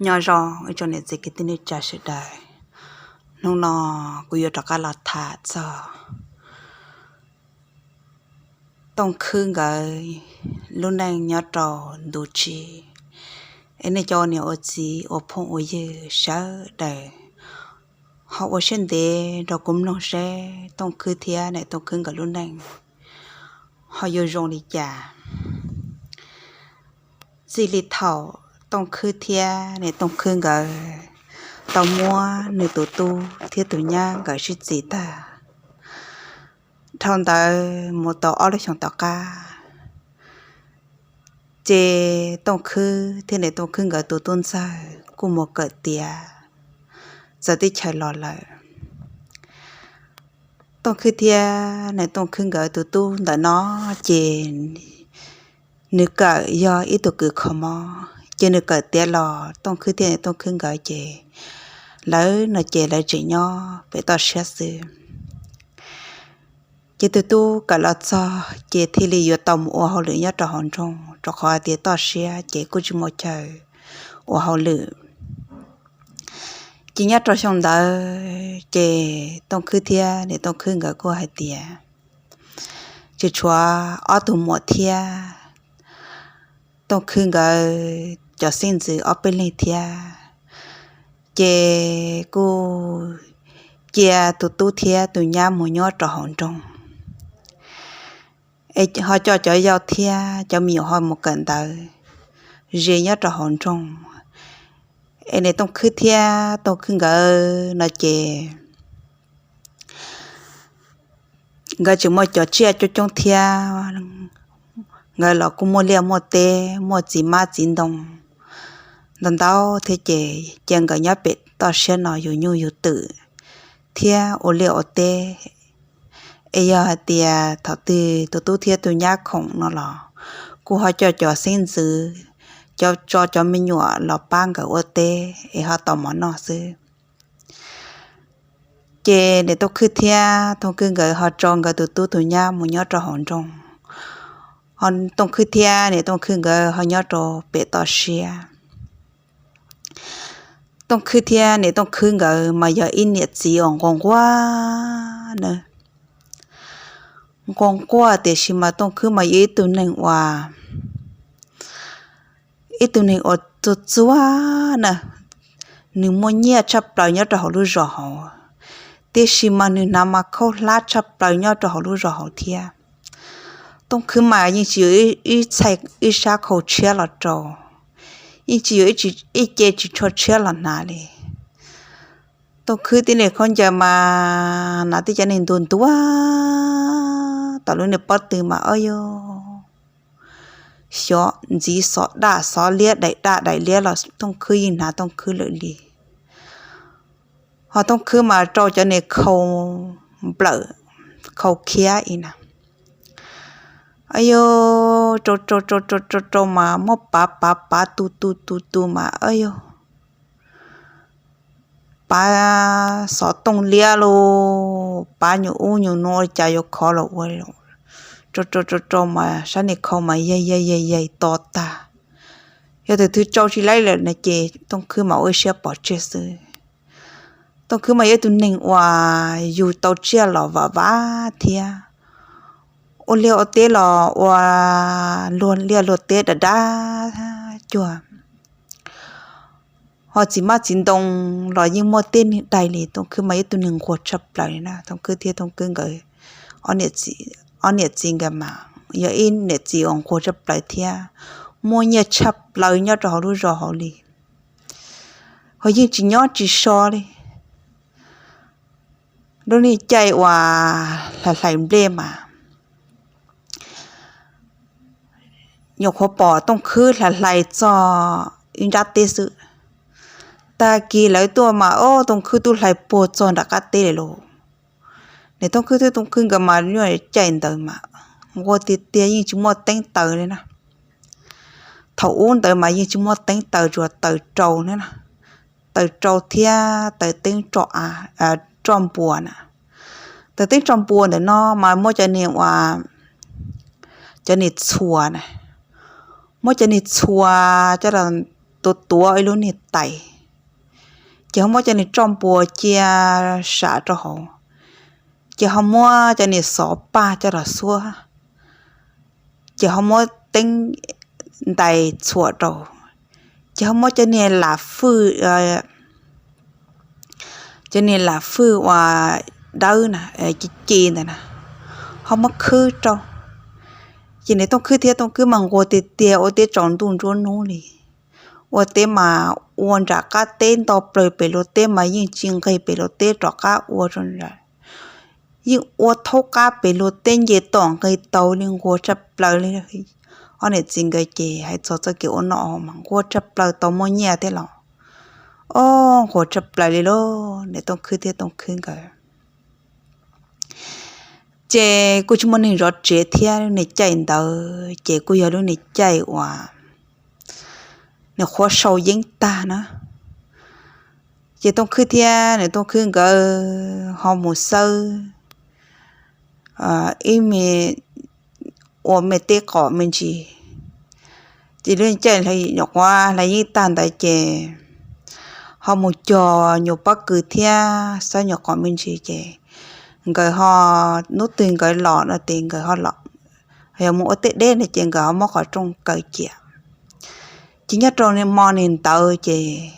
Nyob zoo ib tsoom niam txiv kwv tij neej tsa sawv daws, hnub no kuv yuav rov qab los tham txog Tooj Khwb nkawd lub neej nyob rau ntu tsib. Es nej cov ua niam ua txiv ua phooj ua ywg sawv daws ho ua siab ntev rau kuv mloog seb Tooj Khwb thiab niam Tooj Khwb nkawd lub neej ho yuav zoo li cas. Txij li thaum Tooj Khwb thiab niam Tooj Khwb nkawd tau muab nws tus tub thiab tus nyab nkawd sib txis tag, dhau ntawd mus tau ob lub xyoos tom qab, ces Tooj Khwb thiab niam Tooj Khwb nkawd tus tub ntxawg kuj mus kawm tiav txawv teb chaws los lawm. Tooj Khwb thiab niam Tooj Khwb nkawd tus tub ntawm no ces nws kawm yog ib tug kws kho mob, ces nws kawm tiav los Tooj Khwb thiab niam Tooj Khwb nkawd ces lawv no ces lawv tseem nyob pem toj siab xwb. Ces tus tub kawm los txog ces thiaj li yuav tau mus ua hauj lwm nyob rau hauv nroog, rau qhov tias toj siab ces kuj tsis muaj chaw ua hauj lwm. Ces nyob rau xyoo ntawd ces Tooj Khwb thiab niam Tooj Khwb nkawd kuj hais tias tsis tshuav ob tug muam thiab Tooj Khwb nkawd cov xeeb ntxwv ob peb leeg thiab, ces kuj cia tus tub thiab tus nyab mus nyob rau hauv nroog, es ho coj cov yau thiab cov me nyuam ho mus kawm ntawv ze nyob rau hauv nroog. Es niam Tooj Khwb thiab Tooj Khwb nkawd no ces nkawd tseem muaj cov tsiaj coob coob thiab, nkawd los kuj muaj liaj muaj teb, muaj txiv mab txiv ntoo ntau ntau thiab, ces cia nkawd nyob pem toj siab no yug nyuj yug twm thiab ua liaj ua teb. Es yog hais tias thaum twg tus tub thiab tus nyab khoom no los kuj ho coj cov xeeb ntxwv, cov tso cov me nyuam los pab nkawd ua teb es ho tau mov noj xwb. Ces niam Tooj Khwb thiab Tooj Khwb nkawd ho tso nkawd tus tub tus nyab mus nyob rau hauv nroog, ho Tooj Khwb thiab niam Tooj Khwb nkawd ho nyob rau pem toj siab. Tooj Khwb thiab niam Tooj Khwb nkawd mas yog ib niam txiv uas nquag nquag na. Nquag nquag tiam sis mas Tooj Khwb mas yog ib tug neeg uas, ib tug neeg uas txuag txuag na, nws muaj nyiaj tshaj plaws nyob rau hauv lub zos hauv, tiam sis mas nws hnav mas khaub hlab tshaj plaws nyob rau hauv lub zos hauv thiab. Tooj Khwb mas yeej tsis yuav ib txhais ib sab khau tshiab los rau, yeej tsis yuav ib ce ris tsho tshiab los hnav li. Tooj Khwb tib neeg khaub ncaws mas hnav tib cov neeg ntuag ntuag, tom lub niag pob tw mas ob yog xyov ntxiv xov daj xov liab daim daj daim liab los Tooj Khwb yeej hnav Tooj Khwb lawm li. Ho Tooj Khwb mas rau cov niag khau nplawm, khau khiab i na, ab yog rau rau rau rau rau rau mas muab pav pav pav tu tu tu tu mas ab yog pav xov tooj liab los pav nyuag ub nyuag no ua li cas yuav khov los ua, rau rau rau rau mas sab niag khau mas yaig yaig yaig yaig to tag. Yog tus twg rau tsis laib lawm no ces Tooj Khwb mas ua ib siab pov tseg xwb. Tooj Khwb mas yog ib tug neeg uas yug tau tsiaj los vam vam thiab, ua liaj ua teb los ua luag liaj luag teb dav dav cuag, ho txiv mab txiv ntoo los yeej muaj tej niag daig li. Tooj Khwb mas yog ib tug neeg nquag tshaj plaws li na. Tooj Khwb thiab Tooj Khwb nkawd ob niam txiv nkawd mas yog ib niam txiv uas nquag tshaj plaws thiab muaj nyiaj tshaj plaws nyob rau hauv lub zos hauv li, ho yeej tsis nyob tsis so li. Lub niag caij uas hlais hlais nplej mas nyuam qhuav pom Tooj Khwb hlais hlais txog ib nrab teb xwb, tag kis lawv tuaj mas ob Tooj Khwb twb hlais puag txog nram qab teb li lauj. Niam Tooj Khwb thiab Tooj Khwb nkawd mas nyuaj caij ntawd mas nquag tiag tiag yeej tsis muaj teeb taws li na. Thaum ub ntawd mas yeej tsis muaj teeb taws, tsuas taws rau na, taws rau thiab taws teeb roj npua na. Taws teeb roj npua ntawm no mas muab cov niag ua, cov niag txhua na, muab cov niag txhua coj los tuav tuav ib lub niag tais, ces ho muab cov niag roj npua cia sav rau hauv, ces ho muab cov niag xov paj coj los xuab, ces ho muab teeb ntais txhuam rau, ces ho muab cov niag lam fwj, cov niag lam fwj uas dawb na, ci ci ntawd na, ho muab khwb rau. Ces niam Tooj Khwb thiab Tooj Khwb mas nquag tiag tiag ua teb tsaus ntuj ntsuab hnub li, ua teb mas ua nram qab teb nto plaws pem luag teb mas yeej tsis nqes pem luag teb rov qab ua rau nram, yeej ua thaub qab pem luag teb nce tom nqes tau li, nquag tshaj plaws li. Ob niam txiv nkawd ces hais txog txoj kev ua noj mas nquag tshaj plaws tau muaj nyiaj thiab los, ob nquag tshaj plaws li lauj niam Tooj Khwb thiab Tooj Khwb nkawd. Ces kuj tsis muaj neeg zov tsev thiab, lub niag caij ntawd ces kuj yog lub niag caij uas nws qhuav sau yeeb tag na. Ces Tooj Khwb thiab niam Tooj Khwb nkawd ho mus xawb ib me ua me teb qos me ntsis. Ces lub caij nyuam qhuav hlais yeeb tag ntawd ces ho mus cog nyuam pob kws thiab xawb nyuam qos me ntsis ces nkawd ho, hnub twg nkawd los no ces nkawd ho los, yog mus ua tej deb no ces nkawd ho muab qhov rooj kaw cia. Ces nyob rau hmo niag ntawd ces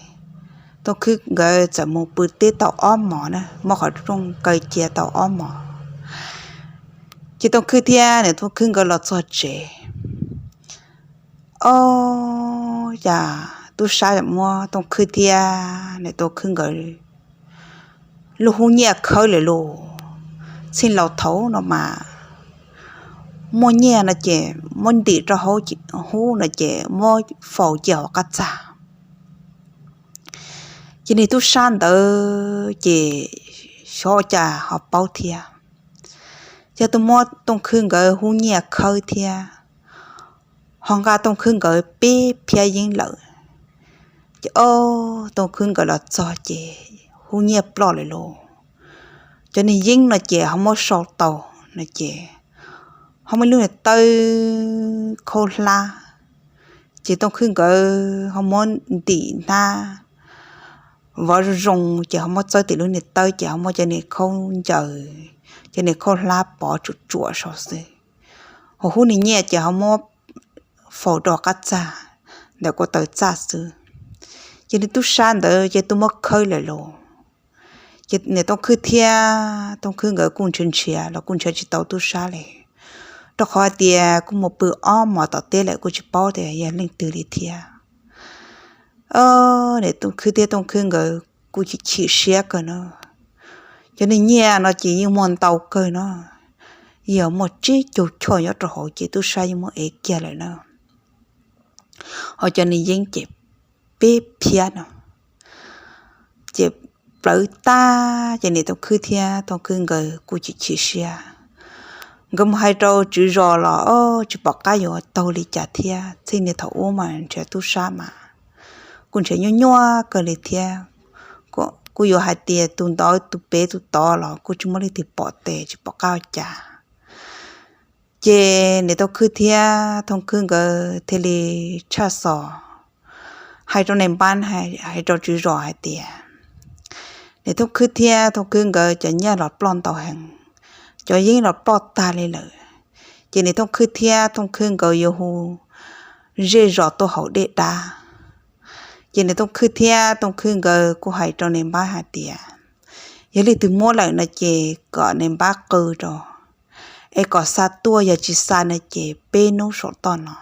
Tooj Khwb nkawd txawm mus pw teb tau ob hmos na, muab qhov rooj kaw cia tau ob hmos. Ces Tooj Khwb thiab niam Tooj Khwb nkawd los txog tsev, ob, cas tub sab muab Tooj Khwb thiab niam Tooj Khwb nkawd lub hub nyiaj khawb lawm lauj. Txheej laus thaum no mas muaj nyiaj no ces muab ntim rau hauv hub no ces muab faus cia hauv qab txag. Ces niag tub sab ntawd ces xyov ua cas ho paub thiab, yog tus muab Tooj Khwb nkawd hub nyiaj khawb thiab, ho nqa Tooj Khwb nkawd peb phiab yeeb lawm. Ces ob, Tooj Khwb nkawd los txog ces hub nyiaj ploj lawm lauj. Cov niag yeeb no ces ho muab sau tau no ces ho muaj ib lub niag tawb khaub hlab, ces Tooj Khwb nkawd ho muab ntim hnab vov zoo zoo ces ho muab txawb tim lub niag tawb ces ho muab cov niag khaub ncaws, cov niag khaub hlab pov tsuam tsuam saud xwb. Ho hub niag nyiaj ces ho muab faus rau qab txag ntawm ko taw txaj xwb. Ces niag tub sab ntawd ces twb muab khawb lawm lauj. Ces niam Tooj Khwb thiab Tooj Khwb nkawd kuj nrhiav nrhiav los kuj nrhiav tsis tau tub sab li, rau qhov hais tias kuj mus pw ob hmos tom teb lawm kuj tsis paub tias yog leej twg li thiab. Niam Tooj Khwb thiab Tooj Khwb nkawd kuj chim chim siab kawg no. Cov niag nyiaj no ces yeej muaj ntau kawg no, yog muaj tsib caug choj nyob rau hauv ces tub sab yeej muab ev kiag lawm na. Ho cov niag yeeb ces peb phiab no ces plawv tag ces niam Tooj Khwb thiab Tooj Khwb nkawd kuj chim chim siab. Nkawd mus hais rau tswv zos los ob, tsis pom qab yuav taug li cas thiab. Txij niag thaum ub mas nrhiav tub sab mas kuj nrhiav nyuaj nyuaj kawg li thiab. Kuj yuav hais tias tus ntawd tus pem tus tod los kuj tsis muaj leej twg pom tes, tsis pom qab ua cas. Ces niam Tooj Khwb thiab Tooj Khwb nkawd thiaj li tshaj xov hais rau nais npab, hais rau tswv zos hais tias niam Tooj Khwb thiab Tooj Khwb nkawd cov nyiaj los ploj ntau heev, cov yeeb los ploj tag li lawm. Ces niam Tooj Khwb thiab Tooj Khwb nkawd yuav hu zej zos tuaj haus dej dab. Ces niam Tooj Khwb thiab Tooj Khwb nkawd kuj hais rau nais npab hais tias yog leej twg muab lawm no ces kom nais npab qw rau, es kom xa tuaj, yog tsis xa no ces peb hnub saum toj no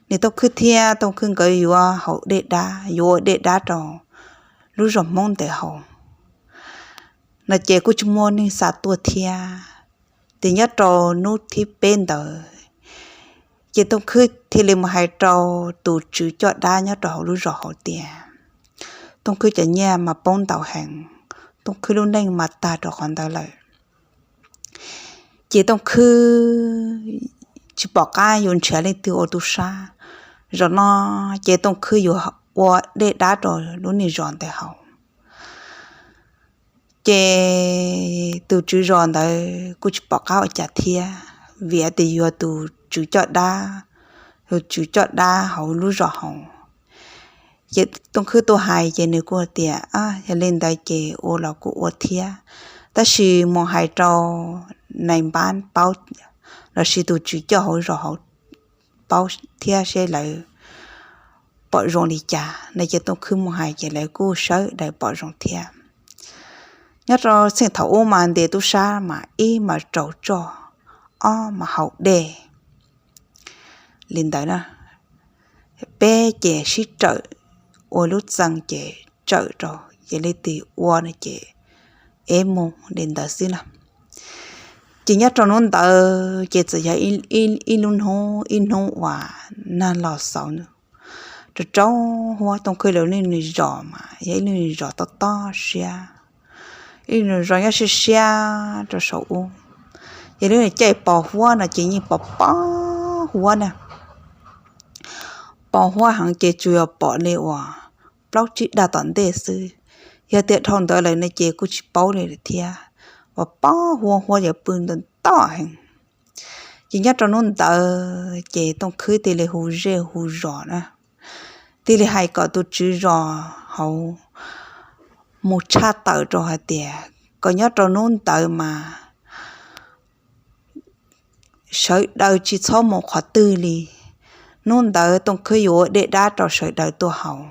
niam Tooj Khwb thiab Tooj Khwb nkawd yuav haus dej dab, yuav ua dej dab rau lub zos Hmoob ntawd haus no ces kuj tsis muaj neeg xa tuaj thiab. Ces nyob rau hnub thib peb ntawd ces Tooj Khwb thiaj li mus hais rau tus tswv coj dab nyob rau hauv lub zos hauv tias Tooj Khwb cov nyiaj mas poob ntau heev, Tooj Khwb lub neej mas tag rau qhov ntawd lawm. Ces Tooj Khwb tsis pom qab yuav nrhiav leej twg ua tub sab. Zaum no ces Tooj Khwb yuav ua dej dab rau lub niag zos ntawd haus. Ces tus tswv zos ntawd kuj tsis pom qab ua cas thiab, vim tias yog tus tswv coj dab, tus tswv coj dab hauv lub zos haus. Ces Tooj Khwb tuaj hais ces nws kuj tias, Yog li ntawd ces ua los kuj ua thiab, tab sis mus hais rau nais npab paub lossis tus tswv coj hauv zos hauv paub thiab seb lawv pom zoo li cas no. Ces Tooj Khwb mus hais ces lawv kuj sawv daws pom zoo thiab. Nyob rau txheej thaum ub mas ntes tub sab mas ib mas raus tsoj, ob mas haus dej li ntawd na. Peb ces sib tsawm ua lub txee ces tsawm rau, ces leej twg ua no ces ev mus li ntawd xwb na. Ces nyob rau hnub ntawd ces txawm yog ib lub hnub ib hnub uas nag los xaus nws rau rau huab. Tooj Khwb lawv lub zos mas yog ib lub zos tob tob siab, ib lub zos nyob siab siab rau saum ub. Ces lub caij pos huab no ces yeej pos pos huab na, pos huab heev ces tsuas yog pom li uas plaub tsib dag tom ntej xwb. Yog tias dhau ntawd lawm no ces kuj tsis paub li lawm thiab, uas pos huab, huab yog pw ntau ntau heev. Ces nyob rau hnub ntawd ces Tooj Khwb thiaj li hu zej hu zos na, thiaj li hais kom tus tswv zos hauv mus tshaj tawm rau hais tias kom nyob rau hnub ntawd mas sawv daws tsis txhob mus qhov twg li. Hnub ntawd Tooj Khwb yuav ua dej dab rau sawv daws tuaj haus,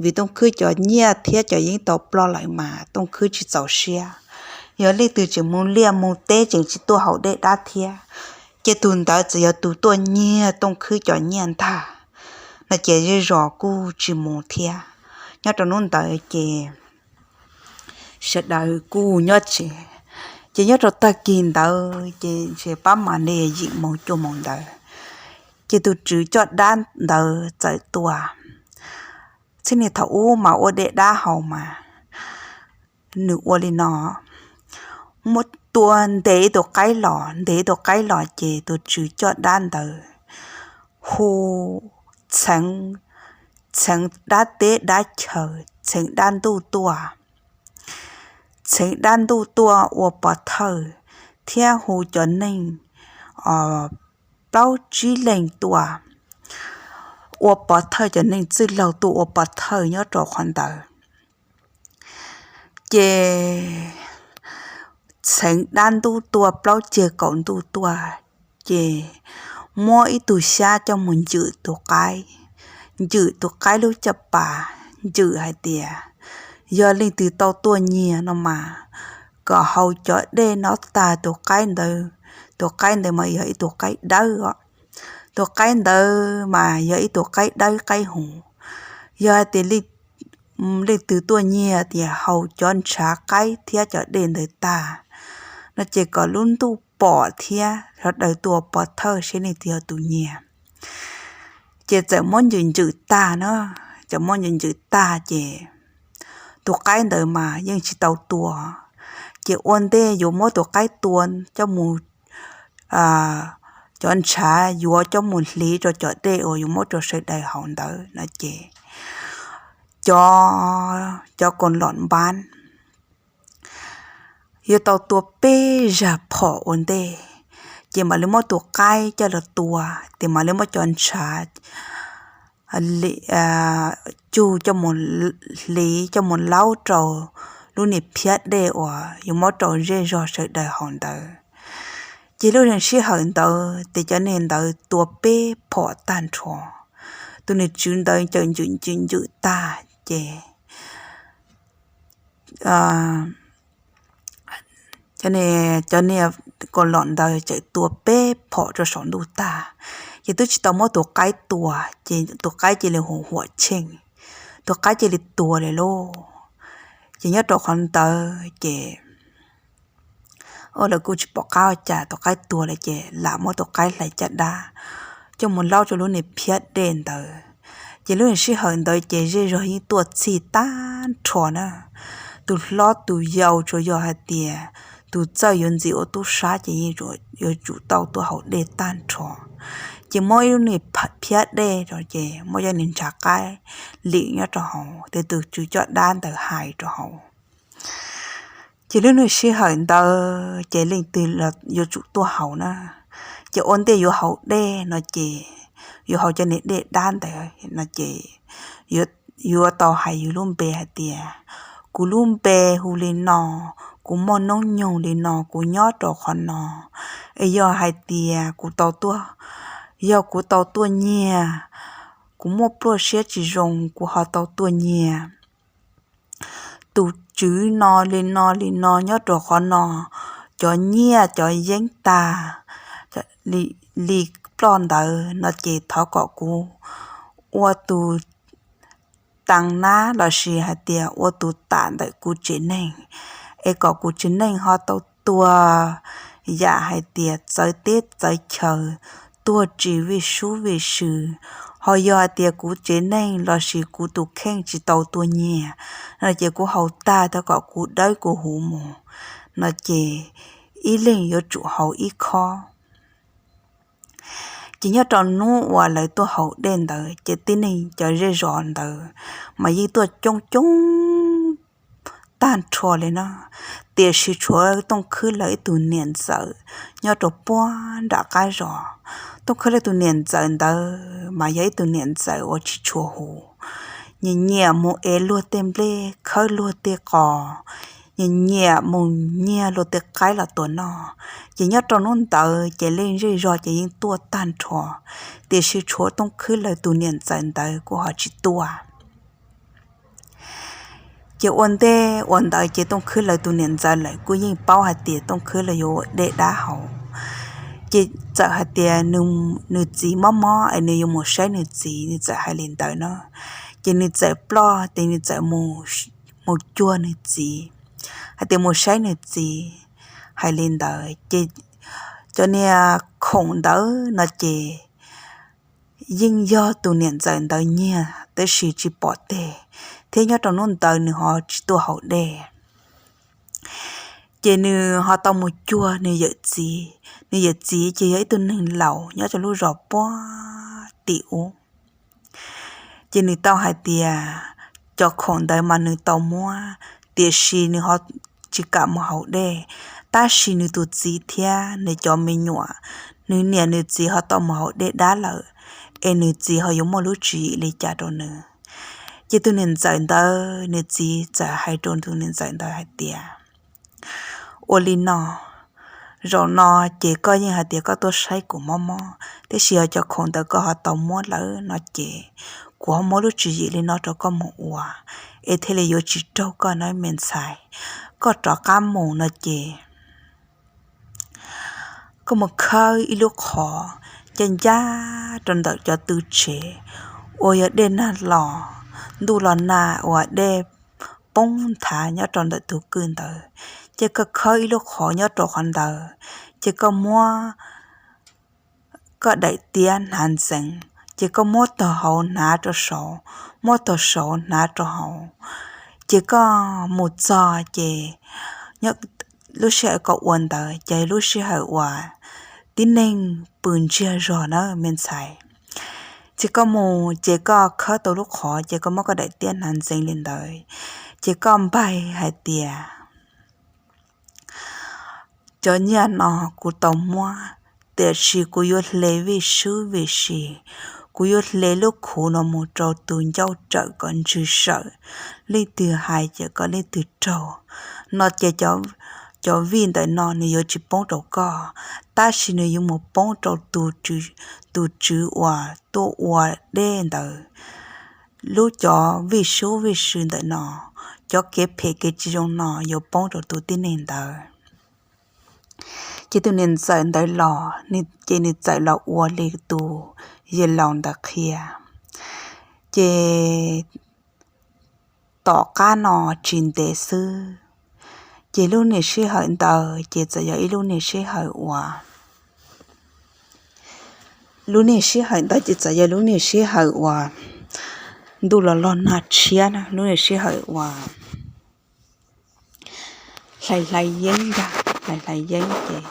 vim Tooj Khwb cov nyiaj thiab cov yeeb tau ploj lawm mas Tooj Khwb tsis txaus siab. Yog leej twg tseem mus liaj mus teb tseem tsis tuaj haus dej dab thiab, ces tus ntawd txawm yog tus tuaj nyiag Tooj Khwb cov nyiaj ntag no ces zej zos kuj tsis mus thiab. Nyob rau hnub ntawd ces sawv daws kuj nyob tsev. Ces nyob rau tag kis ntawd ces ntshe pab mam li yim moos cuaj moos ntawd, ces tus tswv coj dab ntawd txawm tuaj. Txheej niaj thaum ub mas ua dej dab haus mas nws ua li no, muab tua ntes ib tug qaib los, ntes ib tug qaib los ces tus tswv coj dab ntawd hu txheev, txheev dab teb dab chaw, txheev dab ntuj tuaj, txheev dab ntuj tuaj ua pov thawj thiab hu cov neeg plaub tsib leeg tuaj ua pov thawj, cov neeg txwj laug tuaj ua pov thawj nyob rau qhov ntawd. Ces txheev dab ntuj tuaj plaub ceg kaum ntuj tuaj, ces muab ib tug xyab coj mus ncwm tus qaib, ncwm tus qaib lub caj pas, ncwm hais tias yog leej twg tau tuaj nyiag no mas kom haus cov dej no tag tus qaib ntawd. Tus qaib ntawd mas yog ib tug qaib dawb os. Tus qaib ntawd mas yog ib tug qaib dawb qaib huv. Yog hais tias leej twg tuaj nyiag tias haus cov ntshav qaib thiab cov dej ntawd tag no ces kom lub ntuj pom thiab sawv daws tuaj pov thawj seb leej twg yog tus nyiag. Ces txawm muab ncwm ncwm tag na, txawm muab ncwm ncwm tag ces tus qaib ntawd mas yeej tsis tau tua, ces ua ntej yuav muab tus qaib tua coj mus, cov ntshav yuav coj mus hliv rau cov dej uas yuav muab rau sawv daws haus ntawd no ces cov, cov kaus lom npab yuav tau tua peb zag phom ua ntej, ces mam li muab tus qaib coj los tua, ces mam li muab cov ntshav cug coj mus hliv coj mus laub rau lub niag phiab dej uas yuav muab rau zej zog sawv daws haus ntawd. Ces lub sij hawm ntawd ces cov neeg ntawd tua peb phom tag nrho. Tus niag tswv ntawd cawm ncwm ncwm ncwm tag ces cov niag kaus lom ntawd txawm tua peb phom rau saum ntuj tag, ces twb tsis tau muab tus qaib tua, ces tus qaib cia li hu huam tsheej, tus qaib cia li tuag li lauj. Ces nyob rau qhov ntawd ces ua lawv kuj tsis pom qab ua cas, tus qaib tuag lawm ces lam muab tus qaib hlais caj dab coj mus laub rau lub niag phiab dej ntawd. Ces lub sij hawm ntawd ces zej zog yeej tuaj txhij tag nrho na. Tus hlob tus yau tsuas yog hais tias tus txawj yuav ntxiv ua tub sab ces yeej yuav tsum tau tuaj haus dej tag nrho. Ces muab ib lub niag phiab dej rau ces muab cov niag ntshav qaib lim nyob rau hauv, ces tus tswv coj dab ntawd hais rau hauv. Ces lub niag sij hawm ntawd ces leej twg yuav tsum tuaj haus na. Ces ua ntej yuav haus dej no ces yuav haus cov niag dej dab ntawd no ces yuav yuav tau hais yus lub npe hais tias, kuv lub npe hu li no, kuv muaj hnub nyoog li no, kuv nyob rau qhov no, es yog hais tias kuv tau tuaj, yog kuv tau tuaj nyiag, kuv muaj pluaj siab tsis zoo kuv ho tau tuaj nyiag tus tswv no li no li no nyob rau qhov no, cov nyiaj cov yeeb tag li ploj ntawd no ces thov kom kuv ua tus tas nab lossis hais tias ua tus tam ntawm kuv tsev neeg, es kom kuv tsev neeg ho tau tuag yam hais tias txawv teb txawv chaw, tuag tsis vij sub vij sw. Ho yog hais tias kuv tsev neeg lossis kuv tus kheej tsis tau tuaj nyiag no ces kuv haus tag thov kom kuv dawb kuv huv mus no ces ib leeg yuav tsum haus ib khob. Ces nyob rau hnub uas lawv tuaj haus dej ntawd ces tib neeg cov zej zos ntawd mas yeej tuaj coob coob tag nrho li no, tiam sis tshuav Tooj Khwb lawv ib tug niam ntxawm nyob rau puag nram qab zos. Tooj Khwb lawv tus niam ntxawm ntawd mas yog ib tug niam ntxawm uas tsis tshua huv, nyiam nyiam mus ev luag tej nplej khawb luag tej qos, nyiam nyiam mus nyiag luag tej qaib los tuaj noj. Ces nyob rau hnub ntawd ces leej zej zog ces yeej tuaj tag nrho, tiam sis tshuav Tooj Khwb lawv tus niam ntxawm ntawd kuj ho tsis tuaj. Ces ua ntej ua ntawd ces Tooj Khwb lawv tus niam ntxawm lawv kuj yeej paub hais tias Tooj Khwb lawv yuav ua dej dab haus. Ces txawm hais tias nws txiv mob mob es nws yuav mus saib nws txiv, nws txawm hais li ntawd na. Ces nws txawm ploj ces nws txawm mus cuag nws txiv, hais tias mus saib nws txiv. Hais li ntawd ces cov niag khoom ntawd no ces yeej yog tus niam ntxawm ntawd nyiag tab sis tsis pom teg, thiab nyob rau hnub ntawd nws ho tsis tuaj haus dej. Ces nws ho tau mus cuag nws yawm txiv, nws yawm txiv ces yog ib tug neeg laus nyob rau lub zos puag tim ub. Ces nws tau hais tias cov khoom ntawd mas nws tau muab, tiam sis nws ho tsis kam mus haus dej, tab sis nws tus txiv thiab nws cov me nyuam, nws niam nws txiv ho tau mus haus dej dab lawm, es nws txiv ho yuav muaj lub tswv yim li cas rau nws. Ces tus niam ntxawm ntawd nws txiv txawm hais rau tus niam ntxawm ntawd hais tias, ua li no, zaum no ces koj yeej hais tias koj tuaj saib kuv mob mob, tiam sis yog cov khoom ntawd koj ho tau muab lawm no ces kuv ho muab lub tswv yim li no rau koj mus ua, es thiaj li yuav tsis raug koj na me ntxhais. Koj rov qab mus no ces koj mus khawb ib lub qhov ncaj ncaj rau ntawm cov tw tsev uas yog dej nag los ntuj los nag uas dej poob nthav nyob rau ntawm tus kwj ntawd, ces koj khawb ib lub qhov nyob rau qhov ntawd, ces koj muab koj daim tiab hnav ntxeev, ces koj muab tog hauv hnav rau saud, muab tog saud hnav rau hauv, ces koj mus txog ces lub sij hawm koj ua ntawd ces lub sij hawm uas tib neeg pw ntsiag zog na me ntxhais. Ces koj mus ces koj khawb tau lub qhov ces koj muab koj daim tiab hnav ntxeev li ntawd, ces koj npaig hais tias, cov nyiaj no kuv tau muab, tiam sis kuv yuav hle vij sub vij si, kuv yuav hle lub khuv no mus rau tus ncauj tsawm kom ntsws sawm, leej twg hais ces kom leej twg raug. No ces cov vij ntawm no nws yuav tsis poob rau koj, tab sis nws yuav mus poob rau tus tswv uas tuaj ua dej ntawd. Lub cov vij sub vij si ntawm no, cov kev phem kev tsis zoo no yuav poob rau tus tib neeg ntawd. Ces tus niam ntxawm ntawd los, ces nws txawm los ua li tus yawg laus ntawd qhia. Ces tom qab no tsis ntev xwb, ces lub niag sij hawm ntawd ces txawm yog ib lub niag sij hawm uas, lub niag sij hawm ntawd ces txawm yog lub niag sij hawm uas ntuj los los nag tshiab na, lub niag sij hawm uas hlais hlais yeeb ntag, hlais hlais yeeb ces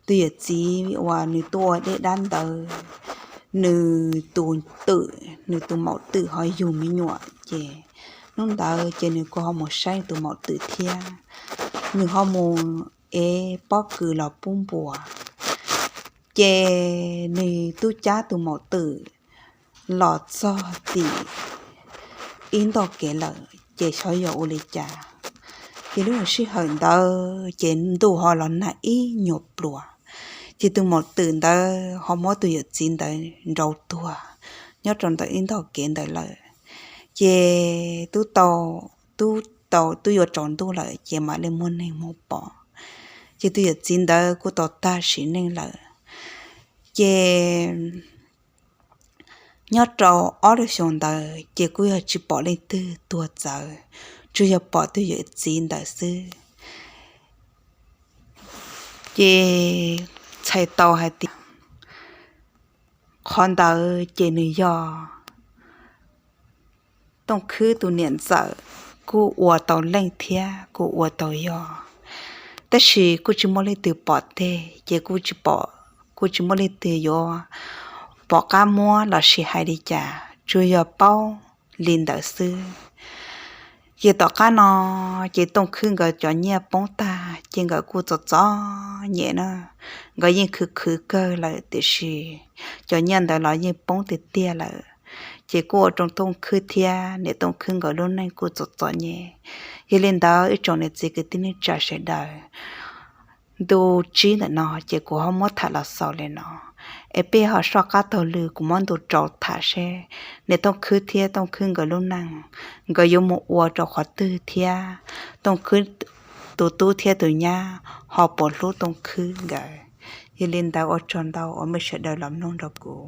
tus yawm txiv uas nws tuaj ua dej dab ntawd, nws tus twm, nws tus maum twm ho yug me nyuam ces hnub ntawd ces nws kuj ho mus saib nws tus maum twm thiab, nws ho mus ev pob kws los pub npua. Ces nws tub cab tus maum twm los txog tim ib ntoj kev lawm ces xyov yog ua li cas. Ces lub sij hawm ntawd ces ntuj ho los nag ib nyuag pluas, ces tus maum twm ntawd ho muab tus yawm txiv ntawd nrauv tuag nyob rau ntawm ib ntoj kev ntawd lawm. Ces twb tau, twb tau, twb yuav tsaus ntuj lawm ces mam li muaj neeg mus pom. Ces tus yawm txiv ntawd kuj tau tag sim neej lawm. Ces nyob rau ob lub xyoo ntawd ces kuj yog tsis pom leej twg tuag txawv, tsuas yog pom tus yawm txiv ntawd xwb. Ces txhais tau hais tias qhov ntawd ces nws yog Tooj Khwb tus niam ntxawm kuj ua tau leej thiab kuj ua tau yog, tab sis kuj tsis muaj leej twg pom teg ces kuj tsis pom, kuj tsis muaj leej twg yuav pom qab muab los sis hais li cas, tsuas yog paub li ntawd xwb. Ces tom qab no ces Tooj Khwb nkawd cov nyiaj poob tag ces nkawd kuj txom txom nyem na, nkawd yeej khwv khwv kawg lawm tiam sis cov nyiaj ntawd los yeej poob tiag tiag lawm. Ces kuj ua rau Tooj Khwb thiab niam Tooj Khwb nkawd lub neej kuj txom txom nyem. Yog li ntawd ib tsoom niam txiv kwv tij neej tsa sawv daws, ntu tsib ntawm no ces kuv ho muab tham los xaus li no, es peb ho soj qab taug lw kuv muab ntu rau tham seb niam Tooj Khwb thiab Tooj Khwb nkawd lub neej, nkawd yuav mus ua rau qhov twg thiab Tooj Khwb tus tub thiab tus nyab ho puas hlub Tooj Khwb nkawd. Yog li ntawd ua tsaug ntau uas mej sawv daws los mloog rau kuv.